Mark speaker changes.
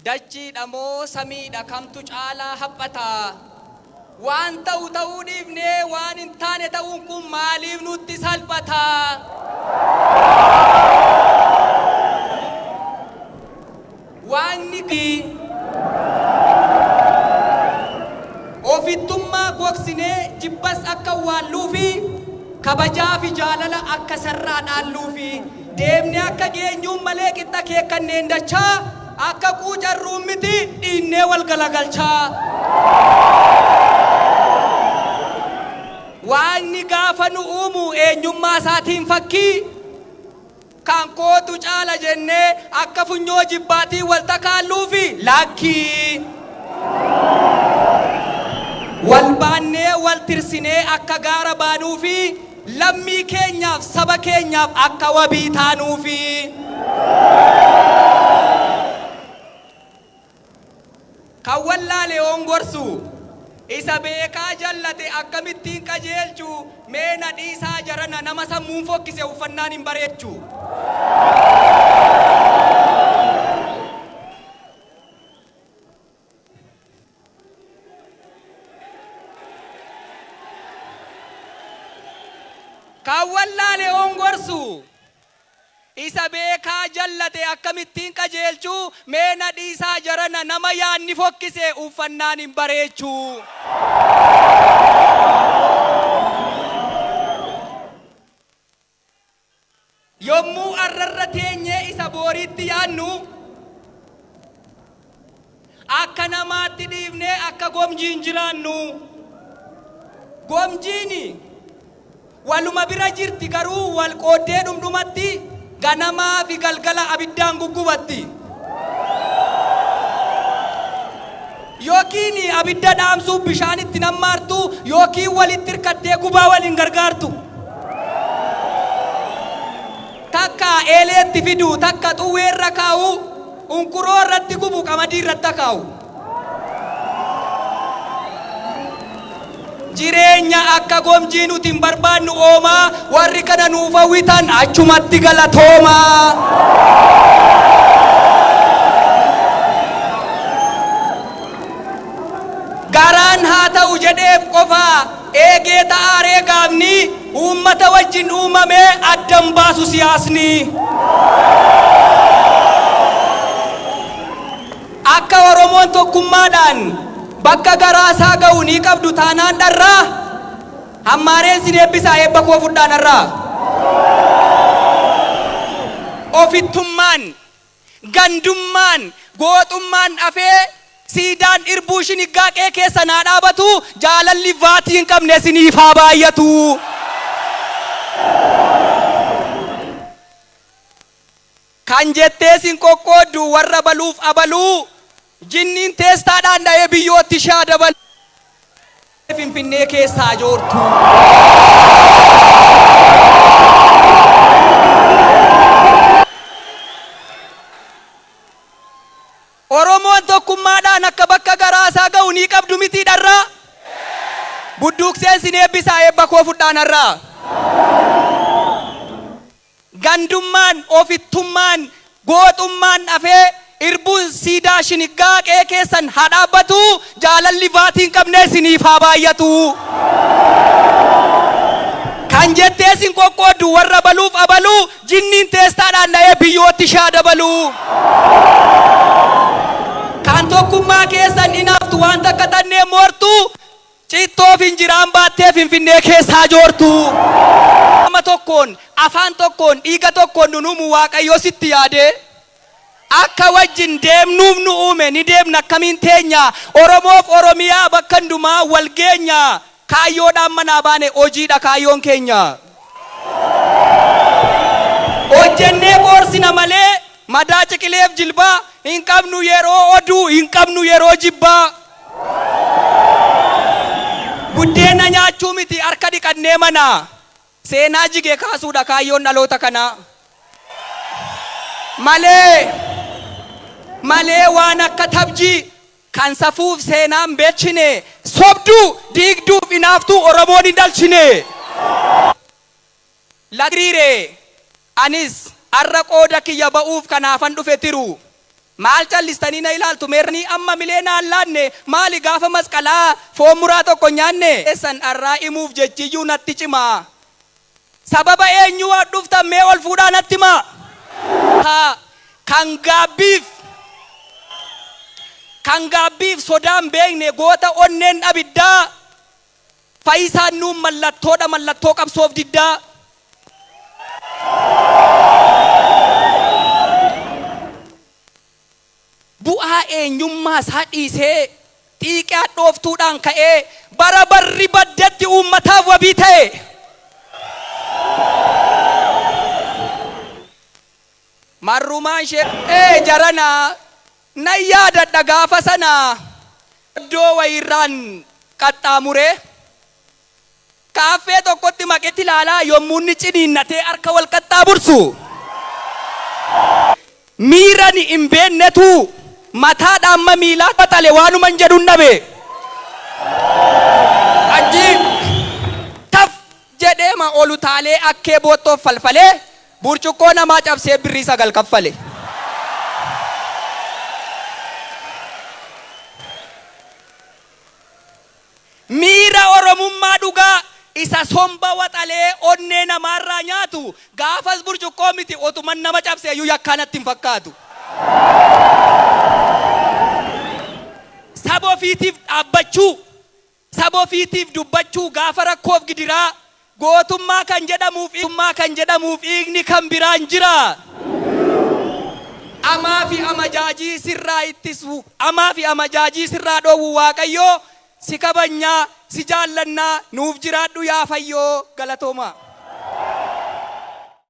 Speaker 1: Dachiidha moo samiidha kamtu caalaa haphata? Waan ta'u ta'uu dhiifnee waan hin taane ta'uun kun maaliif nutti salphata? Waaqni Ofittummaa gogsinee jibbas akka awwaalluufi kabajaa fi jaalala akka sarraa dhaalluufi deemnee akka geenyuun malee qixxa keekkanneen dachaa akka quucarruun miti dhiinnee wal galagalchaa. Waaqni gaafa nu uumu eenyummaa isaatiin fakkii kan kootu caala jennee akka funyoo jibbaatiin wal takaalluufi lakkii. Wal baannee wal tirsinee akka gaara baanuufi lammii keenyaaf saba keenyaaf akka wabii taanuufi. Kan wallaale yoon gorsu, isa beekaa jallate akkamittiin qajeelchu, mee na dhiisaa jarana nama sammuun fokkise uffannaan hin bareechu. Kan wallaale yoon gorsu, isa beekaa jallate akkamittiin qajeelchu, mee na dhiisaa jarana nama yaadni fokkise uffannaan hin bareechu. Yommuu arrarra teenyee isa booriitti yaadnu, akka namaatti dhiifnee akka gomjiin jiraannu. Gomjiin waluma bira jirti garuu wal qooddee dhumdhumatti ganamaa fi galgala abiddaan guggubatti. Yookiin abidda dhaamsuuf bishaan itti nammaartu yookiin walitti hirkattee gubaa waliin gargaartu. Takka eeleetti fidu, takka xuwwee irra kaa'u, unkuroo irratti gubu, qamadii irratti akaa'u. Jireenya akka gomjii nuti hin barbaannu oomaa, warri kana nuuf hawwitan achumatti galatoomaa. Garaan haa ta'u jedheef qofa eegee ta'aaree gaafni uummata wajjin uumame addan baasu siyaasni. Akka Oromoon tokkummaadhaan bakka garaa isaa ga'u ni qabdu taanaan dharraa, hammaareen sin eebbisaa eebba koo fudhaa narraa. Ofittummaan, gandummaan, gooxummaan dhafee siidaan irbuu shiniggaa qe'ee keessan haa dhaabatu, jaalalli vaatii hin qabne isiniif haa baay'atu. Kan jettee sin qoqqooddu warra baluuf abaluu jinniin teestaadhaan dha'ee biyyootti ishee haa dabalu. Finfinnee keessaa joortu. Oromoon tokkummaadhaan akka bakka garaa isaa ga'u ni qabdu mitii dharraa? Budduuqseen sin eebbisaa eebba koo fudhaa narraa. Gandummaan, ofittummaan, gooxummaan dhafee irbuun siidaa shiniggaa qe'ee keessan haa dhaabbatu, jaalalli vaatii hin qabne isiniif haa baay'atu. Kan jettee isin qoqqooddu warra baluuf abalu, jinniin teestaadhaan dha'ee biyyootti ishee haa dabalu. Kan tokkummaa keessan inaaftu waan takka tannee moortu, Cittoo finjiraan baattee Finfinnee keessaa joortu. Qaama tokkoon, afaan tokkoon, dhiiga tokkoon nun uumu Waaqayyo sitti yaadee. Akka wajjin deemnuuf nu uume ni deemna akkamiin teenya. Oromoof Oromiyaa bakka hundumaa wal geenya. Kaayyoodhaan manaa baane hojiidha kaayyoon keenya. Hojjennee qoorsina malee madaa ciqileef jilbaa hin qabnu yeroo oduu hin qabnu yeroo jibbaa. Buddeena nyaachuu miti harka dhiqannee manaa. Seenaa jige kaasuudha kaayyoon dhaloota kanaa. Malee malee waan akka tabjii kan safuuf seenaan beechine sobduu diigduuf inaaftuu Oromoon hin dhalchine. Lagriire anis arra qooda kiyya ba'uuf kanaafan dhufe tiru. Maal callistanii na ilaaltu meerni amma milee naan laanne maali gaafa masqalaa foon muraa tokko hin nyaanne? Keessan dharraa himuuf jechiyyuu natti cimaa. Sababa eenyuu as dhuftan mee ol fuudhaa natti himaa? Haa kan gaabbiif kan gaabbiif sodaa hin beekne goota onneen abiddaa Fayyisaan nuun mallattoodha mallattoo qabsoof diddaa. Bu'aa eenyummaa isaa dhiisee xiiqii hadhooftuudhaan ka'ee bara barri baddetti uummataaf wabii ta'e. Marrumaan ishee ee jarana nan yaadadha gaafa sana iddoo wayiirraan qaxxaamuree kaaffee tokkotti maqetti ilaalaa yommuu inni ciniinnatee harka wal qaxxaabursu miira ani hin beeknetu mataadha amma miilaa waxale waanuman jedhun dhabe. Achi taf jedheema ol utaalee akkee boottoof falfalee burcuqqoo namaa cabsee birrii 9 kaffale. Miira Oromummaa dhugaa isa somba waxalee onnee namaarraa nyaatu gaafas burcuqqoo miti otuman nama cabseeyyuu yakkaa natti hin fakkaatu. Saba ofiitiif dhaabbachuu, saba ofiitiif dubbachuu gaafa rakkoof gidiraa gootummaa kan jedhamuuf kan jedhamuuf hiikni kan biraan jira. Amaa fi amajaajii sirraa ittisu, amaa fi amajaajii sirraa dhoowwu Waaqayyo si kabajnaa, si jaallannaa, nuuf jiraadhu yaa Fayyoo. Galatoomaa.